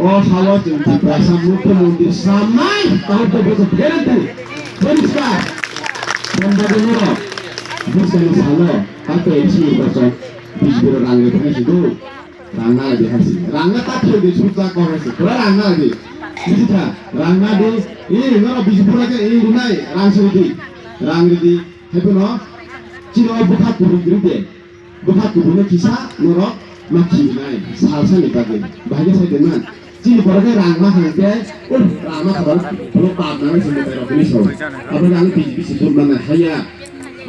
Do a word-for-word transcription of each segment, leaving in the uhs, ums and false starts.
O sawa chwng Tiprasa mukhyamantri samnai, tamo khe boso guarantee. Poriskar. Bondagwi norok bwskangni salo, hake isi boso bijbiro rang rwphani sidu. Rang na di hasi. Rang na ta thyo di sutla ko hasi. Pura rang na di. Bisi tha. Rang na di. Ini norok bijbiro ke ini runai. Rang suri di. Rang di. Hai bono. Chino bukha kubui gri de. Bwkha kubuino kisa norok ma khirinai salsani bagwi. Bahai khe sai tongmani. Chini borok khe rang ma hwn khe, uh, rang ma khabar borok pap nangnai se mwtai rok hinwi sao. Abo khe ang B J P si vote manai haya.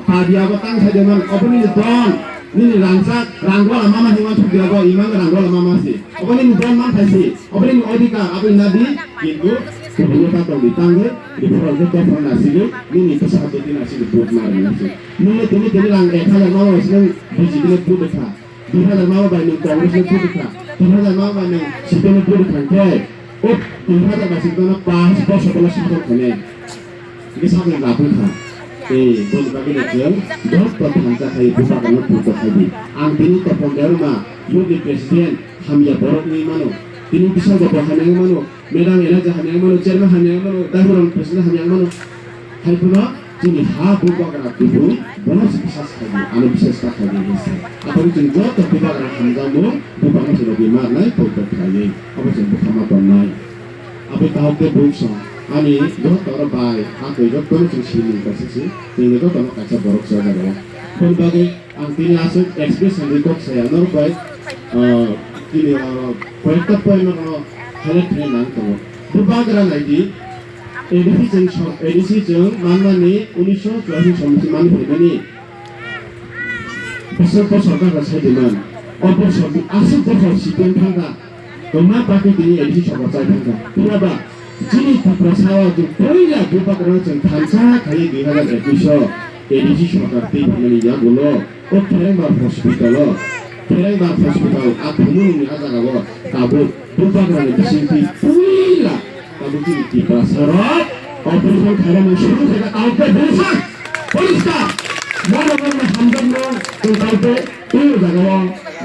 Pap ya abo tang sai tongmani. Obo nini don, nini rangchak, rang wala mama hinwi thuk ya bo, imang rang wala mama si. Obo nini don man thai si. Obo nini odhikar, abo nadi, kintu kubuino ta tongdi tangwi. Rifrok khe dophano nasigwi, nini bwsa twi nasigwi vote ma rwna se. Nwng le tini tini lang ek hajar ma bai se nwng B J P le vote kha, dui hajar ma bai nwng Congress le vote kha, tin hajar ma bai nwng C P M le vote kha khe, o tin hajar bai se nwng pas bosor bola songthok khainai. Hingke sakni lapung kha. Tei boni bagwi no chwng joto thansa khai bubagrano vote khai di. Ang tini Topon Debbarma, youth ni president, hamya borok wngwi mano. Tini bwskango bo hamya wngwi mano. Madam Elijah hamya mano, chairman hamya mano, Daihuram president hamya mano. Hai phano chini ha bubagra kubui, bono se bisas khaidi, ano bisas ta khaidi hinwi sa. Aphano chwng joto bubagra hamjakmung, bubagra se logi marnai, poito khlaiwi. Abo chwng bwkha ma tonnai. Abo kaham khe buk song. Ani joto oro bai, ha koi joto no chwng simi kaisa se, chwng joto no kaisa borok se jaga o. Phone bagwi Ang tini aswk expression ni kok saya norok bai, ah, tini, ah, koyekta point no highlight khlai nang tongo. Bubagra nai di, A D C chwng so-, A D C chwng manmani unisho churashi somisi mani phaimani. Bwswk bosor kaka sai di man. O bosor di aswk bosor C P M thangkha. Tongma party tini A D C sorkar chai thangkha. Phiya ba chini Tiprasa o chwng puila bubagrano chwng thansa khaiwi dui hajar ekwis o A D C sorkar twi phaimani yagulo o Pherengbar hospital o, Pherengbar hospital a Thumulwngni a jaga o tabuk bubagrani bisingtwi puila tabuk chini Tiprasa rok operation khaimani suru khaikha kaukhe bwsa poriskar. Bono bono hamjakno chwng kaukhe tei o jaga o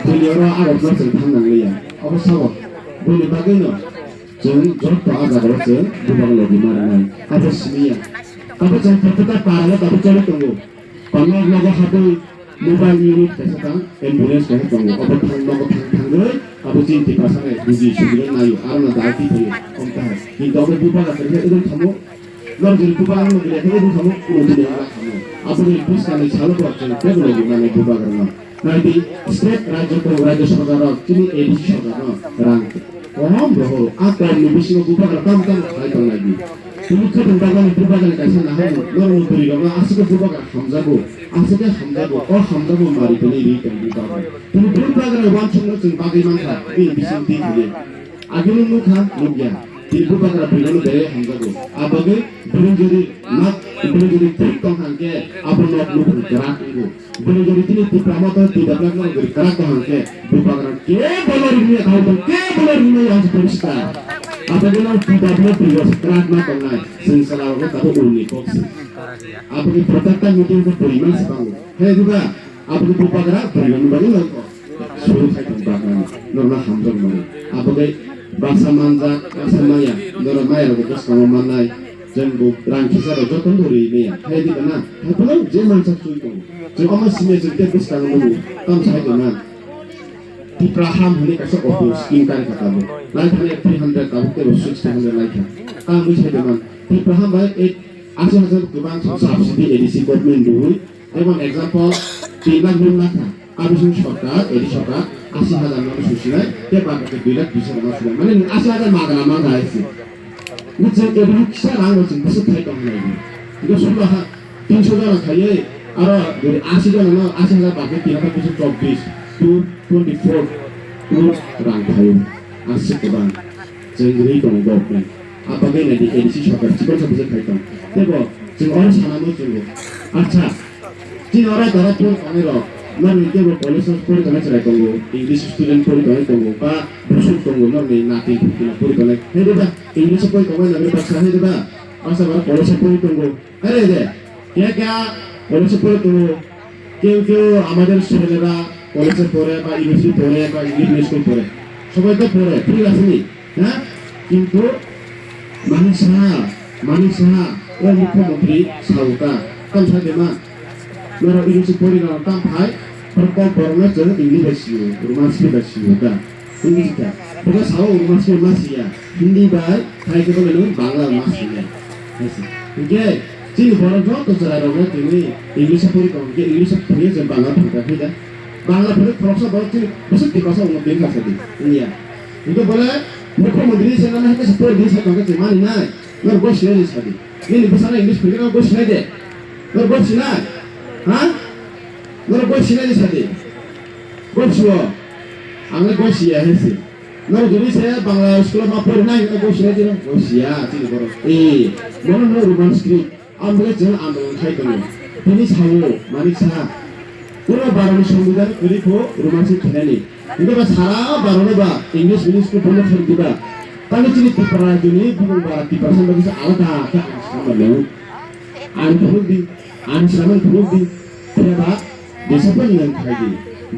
buini oro Agartala chwng thang nangliya. Obo sabo buini bagwino. Chwng joto a jaga o chwng bubak logi ma rwnai. Abo simi ya. Abo chwng Kharkutta para o tabuk choli tongo. Panok nogo habwi mobile unit kaisa tang, ambulance kaisa tongo. Abo thang nogo thang thangwi abo chini Tiprasa ni buji sugi naio. Aro no dai twi phaio. Omtahai. Kintu abo bubak a kaisa wng thamo. Nor jori bubak ang logi lekhe wng thamo. Kuno dini wng thamo. Abo ni bwskangni salo bo chwng bag logi mani bubak rwno. Naidi, state rajyo ko rajyo sorkar rok chini A D C sorkar no rang kom rohoro, a kom ni bisingo bubagra tam tam khlai tong naidi. Tini khobung bagani bubagra kaisa nahai no, norok ni bwrwi rok no aswk bubagra hamjago, aswk hamjago, o hamjago mari tini ri tong bubagra. Tini bubagra wansuk no chwng bagwi mankha, bini bising twi thangwi. Agini nukha, nukya. Tini bubagra bwrwi rok no belai hamjago. A bagwi bwrwi jodi mak, bwrwi jodi thik tong hangke, abo nok nukung kwrak wngo. Bini jodi tini Tipra Motha T W F no guri kwrak kaham khe bubagra kebono rimya kaham tong, kebono rimya yang poriskar. Apa guna T W F no kwrak ma tongnai, sing sala ko tabo uni kok si. Apa ki protector meeting ko poriman si bango. He diba, apa ki bubagra bini bani lo ko. Suru khai tong bakna, norma hamjak mani. Apa ki baksa manjak, baksa maya, norma maya ro ko skamo manai. Chwng bo rang kisa rok joto no rwi maya. Hai di kana? Hai phano je mansa chui tongo. Chwng omo simi chwng tei bwskango nugo. Tam sai tongna. Tipra ham hwnwi kaisa auto scheme kari kha tabuk. Lai thani three hundred tabuk tei bo sixty hundred lai kha. Tam wi sai tongna. Tipra ham bai ek, ashi hajar kwbang subsidy A D C government rwi. Jemon example, tin lakh loan lakha, a bising sorkar, A D C sorkar, ashi hajar no susinai, tei bak khe dui lakh bis hajar no susinai. Mane nwng ashi hajar magana mangkha hai se. Nwng chwng A D C kisa rang no chwng bwswk khai tong nai. Hingke solo ha, tinso jona khaiwi, aro gori ashi jona no ashi hajar bak khe tin hajar bising chobbish, two twenty four crore rang khaio. Aswk kwbang. Chwng rwi tongo government. Apa bai nai di A D C sorkar chikon sa bwswk khai tong. Tebo chwng oro sana no chwngo. Acha. Chini oro dara pori tongnai rok. Norni tebo college o pori tongnai chwrai tongo. English student pori tongnai tongo. Ba busuk tongo norni nati phuti pori tongnai. Hai diba? English o pori tongnai nagri baksa hai diba? Baksa bara college o pori tongo. Hai re de. Kya kya college o pori tongo? কেউ কেউ আমাদের ছেলেরা কলেজে পড়ে বা ইউনিভার্সিটি পড়ে বা English medium school পড়ে, সবাই তো পড়ে, ঠিক আছে নি? Na, kintu Manik Saha, Manik Saha, o mukhyamantri sao ta, tamo sa de ma. Norok English pori rok tamo phai, borok kok borok no chwng English bai sio, Roman script bai sio ta. English ta. Boga sao Roman script ma siya, Hindi bai, Thai khe boga nung Bangla ma siya. Hai se. Hingke, chini borok joto chwrai rok no tini English pori kok, hingke English pori je Bangla thangka khe da. Bangla phuru khoroksa borok chini bwswk tiprasa wngma bini kha sadi wngya. Hingke bole mukhyamantri se nang hai khe se pori di sa tongkhe se mani nai. Nor goi sinai di sadi. Nini bwsano English phuru nor goi sinai de. Nor goi sinai. Ha? Nor goi sinai di sadi. Goi sio. Ang le goi siya he se. Nor jodi se Bangla school ma pori nai nor goi sinai di goi siya chini borok. Eh, mono no Roman script. Ang bwle chwng andolon khai tongo. Tini sao, Manik Saha. Kuno Bharoni Songbidan kwrwi kho Roman script khenani. Hingke ba sara Bharoni ba English medium school bondo khe diba. Tamo chini Tripura rajyoni bumung bara Tiprasa bagwi se alada khe ang swngma nung. Ang phunuk di, ang swngma phunuk di. Phiya ba Discipline nang khai di.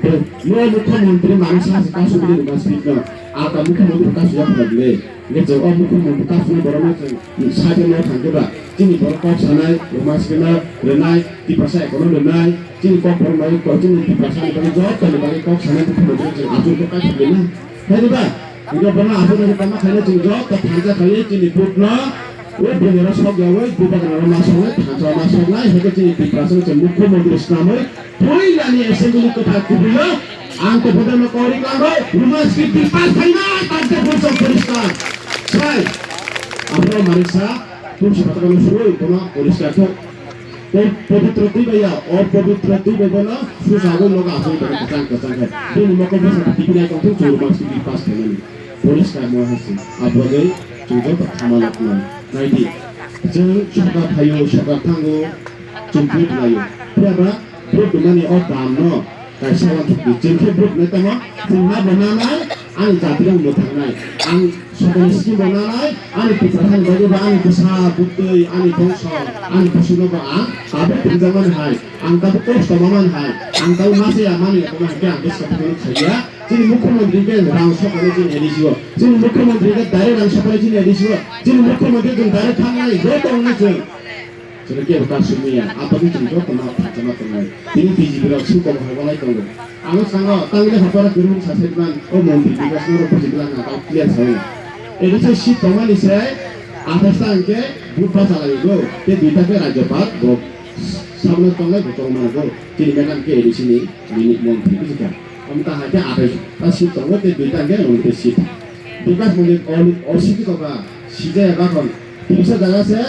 Bo, no mukhyamantri Manik Saha se kasu bini Roman script no. Ata mukhyamantri kasu ya phadle. Nge je o mukhyamantri kasu ni borok no chwng side no thang khe ba. Chini borok kok sanai, Roman script no rwnai, Tiprasa economy rwnai, chini kok borok bai kok chini Tiprasa ni bagwi joto ni bagwi kok sanai mukhyamantri chwng achuk khe kasu bini. Hai di ba? Hingke bono aswk nangkhe tamo khaina chwng joto thansa khlaiwi chini vote no, o bini oro sok yawi, bubagra oro ma soknai, thansa ma soknai, hingke chini Tiprasa no chwng mukhyamantri swnamwi, puilani assembly kwthar kubui o, ang to vote no kori klango, Roman script bill pass khaina, tante vote chwng poriskar. Sai, aphuru Manik Saha, tulsi phatar no suwi, bono poriskar khe. Tei pobitro twi bai ya, o pobitro twi bai bono susa abo nogo aswk bai kwchang kwchang khe. Bini mokol bwsa twi twi nai tongthok chwng Roman script pass khainani. Poriskar mo hai se. Aboni chwng joto khama lok nai. Nai di. Chwng sokar phaio, sokar thango, chwng vote laio. Phiya ba vote rwmani o dam no kaisa uansuk di. Chwng khe vote nai tamo, chwng ma bo nanai, ani jati rok mwthangnai. Ang Sokoni scheme bo nanai, ani Tiprasani bagwi ba ani bwsa, bwtwi, ani bongso, ani bwswkno bo ang tabuk phrwngjakmani hai, ang tabuk kosto mamani hai, ang tabuk masa ya mani ya tongma hai khe ang bwskang phano khaiya. Chini mukhyamantri khe rang sokmani chini A D C o, chini mukhyamantri khe direct rang sokmani chini A D C o, chini mukhyamantri chwng direct thangnai, joto wngwi chwng. Chwng kebo ta sumya, aboni chwng joto ma phacha ma tongnai. Tini B J P rok sukok hai walai tongo. Ang sango, tangwi le hapara kwrwng sa saiman, o montri Bikash no rok buji glak na tao clear sawi. Edi se seat tongmani se, athas ta hwnkhe vote bachalai go, te duita khe rajyapal, bo samno tongnai bo tongmani go. Tini madam khe A D C ni, nini montri buji kha. Omo ta hai khe athas ta seat tongo, te duita hwnkhe montri seat. Bikash Malik o, o sikito ba, sijaya bakhon, tirisa jaga se,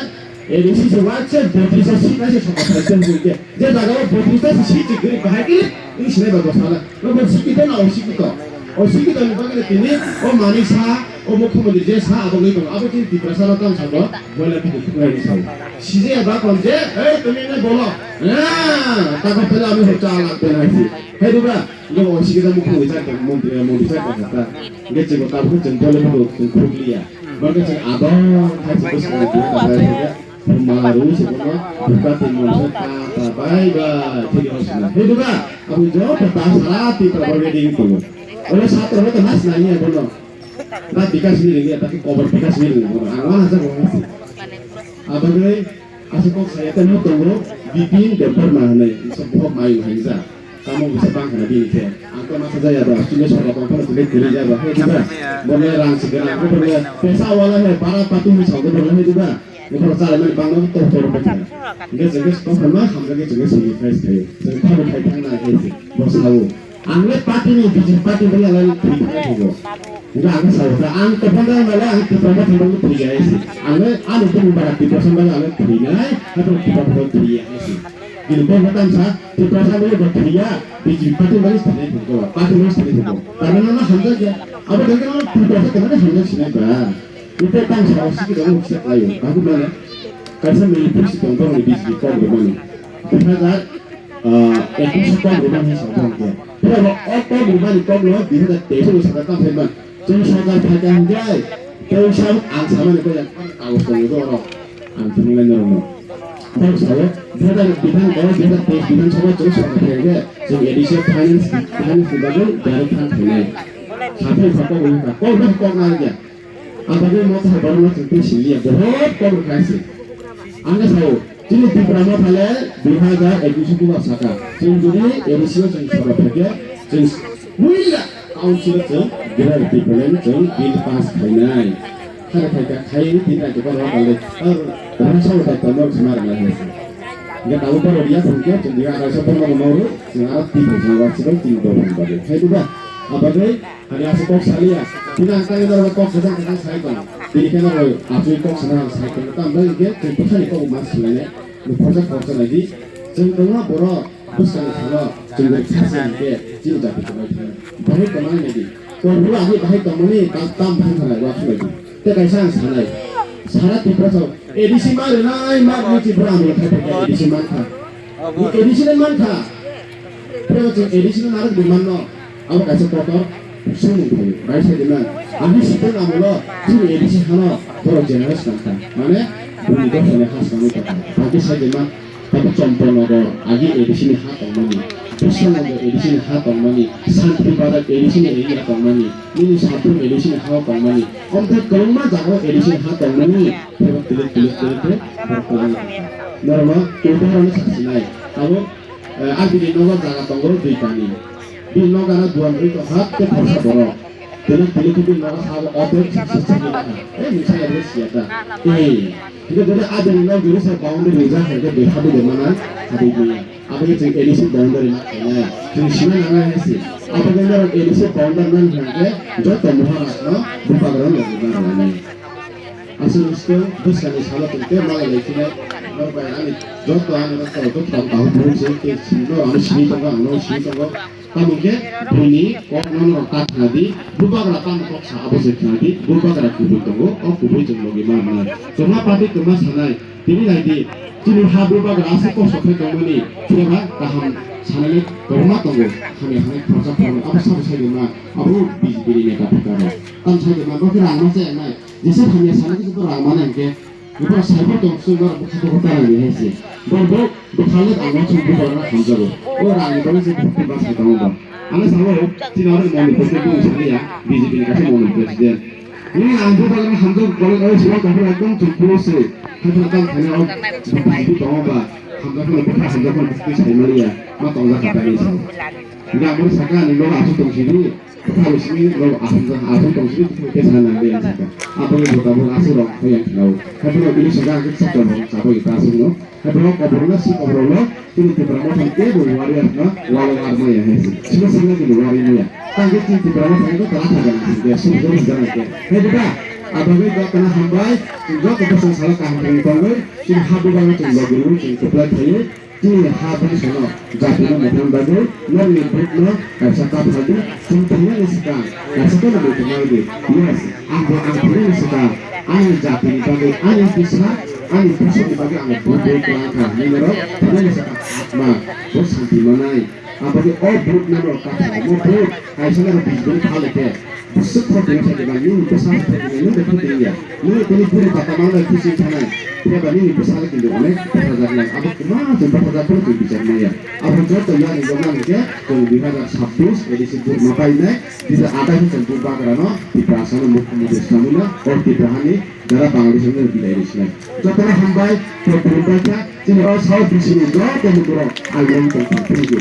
A D C se waise botris ta seat naise sokha phaise hwnwi khe. Je jaga o botris ta seat se kwrwi bahai khe, wng sinai ba bwsala. No bo sikito na o sikito. O sikito ni bagwi tini o Manik Saha, o mukhyamantri je sa abo wngwi tongo. Abo chini Tiprasa rok tamo sabo boila bini thuknaini sao. Sijaya bakhon je, "Ei, tumi ene bolo." Ah, tako pele ami ho cha lak pele hai si. Hai duba. Hingke bo sikisa mukhung rijak tong, montri, montri sak tong kha ta. Hingke chwng bo tabuk chwng dole bo chwng khuk liya. Borok chwng abo khai chwng bwskango buha ta bai khe, khuma rwi se bono bukati monsa ta ta bai bai thwkhe hosna. Hei duba, abo joto ta sara twi ta bai ready wng tongo. Olo satra bai ta nas nai ya bono. Na Bikash ni ringya, ta khe kobar Bikash ni ringya bono. Ang wana jak wana se. Abagwi aswk kok saya tei no tongo, Bipin Debbarma hinwi, so bohok mayung hai jak. Tamo bisa bang hwnna bini khe. Ang to masa jaya ba, chini sora tong phano chini kwrwi ya ba, hai diba? Bono rang si gana, bono pesa wala hai, bara patu ni song bono hai diba? Ni khoro chala mani bang no to to ro bokha. Nge jenge to phano hamjak nge jenge sini face khai. Jeng phano khai thang na hai si. Bo sao. Ang le party ni, B J P party ni ang le thwi thang thwigo. Nga ang sao ta, ang to phano na le ang Tipra ma thang thwi ya si. Ang le ano bung bara Tipra sa ma ang le thwi nai, ha to Tipra ma thwi ya si. Ini bo ma tam sa, Tipra sa ma thwi ya, B J P party ma thwi thwigo, party ma thwi thwigo. Karena na hamjak ya. Abo dengke na Tipra sa kena hamjak sinai ba. Ito tang sa o siki dong sek ayo. Aku mana? Kaisa mili pusi tong tong di bisi kok rumani. Dua hajar, eh, ekus kok rumani sa tong ke. Pura o kok rumani kok lo dua hajar teis lo sa tang sa man. Jeng sorkar phaikha hinjai. Tei sa ang samani ko yang tang tong do ro. Ang thung lai no. Tang sa o dua hajar bidhan ko dua hajar teis bidhan sabha jeng sorkar phaikha. Jeng A D C finance, finance ni bagwi direct fund phainai. Sathai sa kok rumani kok ba kok na ya. Ang bagwi motha hai borokno chwng tei siliya, bohot kok rwkha se. Ang khe sao, chini Tipra Motha le dui hazar ekush o bubar saka. Chwng jodi A D C o chwng soro phaikhe, chwng puila council o chwng Greater Tipraland chwng bill pass khainai. Khare khaikha khai tini raijak borok kale, rasa utai tongma khna rwna hai se. Hingke tabuk borok riya thangkhe chwng dui hazar ekush o borokno mauro, chwng aro tini phaikha wansukha tini dophani bagwi. Khai diba? Abagwi Ani aswk kok saliya. Tini ang tangwi norok kok sajak sajak sai tong. Tini khe norok achugwi kok sana sai tong. Tamo hwnkhe chwng bwkhani kok ma swlainai. Nwng khorsa khorsa nai di. Chwng tongma borok bwskangni salo chwng bai kha se hwnkhe chini jati kwbai thangna. Bahai tongmani nai di. Kok bwrwi agwi bahai tongmani tam tam thang thang nai uansuk nai di. Tei kaisa ang sanai. Sara Tripura sao A D C ma rwnai ma rwnai Tripura ang khai A D C man kha. Ni A D C le man kha. Phiyaba chwng A D C no narwk di manno, abo kaisa kotor swngmung phaio. Bai sai di man, ani siteng amolo chini A D C hano borok generous tongkha. Mane, bini dophani ha swkangwi tongkha. Bagwi sai di man, tamo Chompornagar agi A D C ni ha tongmani, Biswanagar A D C ni ha tongmani, Santri Bazar A D C ni area tongmani, nini Sabrum A D C ni ha tongmani, omthe kwbangma jagao A D C ni ha tongmani, phiyaba twlwk twlwk twlwk khe borok kwbangma tongkha. Norokno udahoron saksinai, abo Eh, a bini nogo jaga tongo dui tani. Bini nogo ano duan ri tongkha tei khorsa borok. Tini tini tini nogo sabo otek sisi sisi naka. Eh, misa ya bro siya ta. Eh, kita jadi a bini nogo dulu sa boundary rijak hai ke beha bini mana habis ni. Abo ke chwng A D C boundary ma khainai. Chwng sima nang hai si. Abo ke norok A D C boundary man hai ke joto mohara no bupagra no bupagra nai. Aswk swkang bwskangni salo tong khe malai lai khe norok bai ani joto ani rok tong joto tong kaham phuru se tei sini norok ano sini tongo ang norok sini tongo. Tamo khe buini kok no norok ta khna di, bubagra tamo kok sa abo se khna di, bubagra kubui tongo, o kubui chwng logi ma rwnai. Kwma party kwma sanai, tini nai di, chini ha bubagra aswk kosto khe tongmani, phiyaba kaham sanani kwbangma tongo, hamya sanai khoroksa phano abo sabo sai di ma, abo B J P ni neta phikaro. Tamo sai di ma, bo khe rang ma chaya nai. Jesa hamya sana khe bo rang mane hwnkhe, bo saibo tong sung norok bwkha tongkha ta nang hai se. Bo bo bwkha le ang sung bo rang hamjago. O rang ni bagwi se bhakti ba sai tongo bo. Ano sabo tini oro moni president bung saliya, B J P ni kaisa moni president. Ni ang bo bagwi hamjago kole o sima ka ekdom chukpuru se. Hai phano tang thani o B J P tongo ba. Hamjago bwkha hamjago bwkha sai maliya. Ma tongla ka ta ni sa. Ni ang bo saka ni no asu tong sini. Kha bisini rok aswk aswk tong sini kisa nang de saka. Aboni bota bo aswk rok hoyang khnao. Haiboro bini saka ang kisa tong sabo ita aswk no. Haiboro kobor no si kobor no tini Tipra Motha ni tebo warrior no walo armaya hai si. Sima sima ni wari maya. Tang ke tini Tipra Motha ni tara thaga nang si de sum jor jana ke. Hai beta aboni ba kana hambai. Joto bosong sala kaham kring tongoi. Tini habu bang tong baguru tini keplai thayo. Chini ha bwsano jatino mwthang bagwi norokni vote no kaisa kaphal di, chwng thwinani swkang kaisa khe no muitu nai di. Yes, ang bo ang thwinani swkang ani jatini bagwi, ani bwsa, ani bwswkni bagwi ang vote bai kwlangkha hinwi norok thwinani swkang atma bo santi manai. Ang bagwi o vote no norok kaphal, omo vote kaisa norok bijbini phalwi khe. Bwswk khoroknwi khe diba, nini bwsa khoroknwi nini khoroknwi ya. Nini tini buri bata manwi khusi thanai. Phiya ba nini bwsa le kintu onek bwsajak nai. Abo kwma se bwsajak phano twi bijak maya. Abo joto yani jokna hwnkhe chwng dui hazar sabbish A D C bur ma painai. Disa adai hwnkhe chwng bur bagrano Tiprasano mukti mukti swnamwino o Tipra hani jara Bangladesh ni bidai rwsinai. Jotono hambai, tei khulumbai kha, chini o South B C ni joto lukurok ang yang tong thang. Thank you.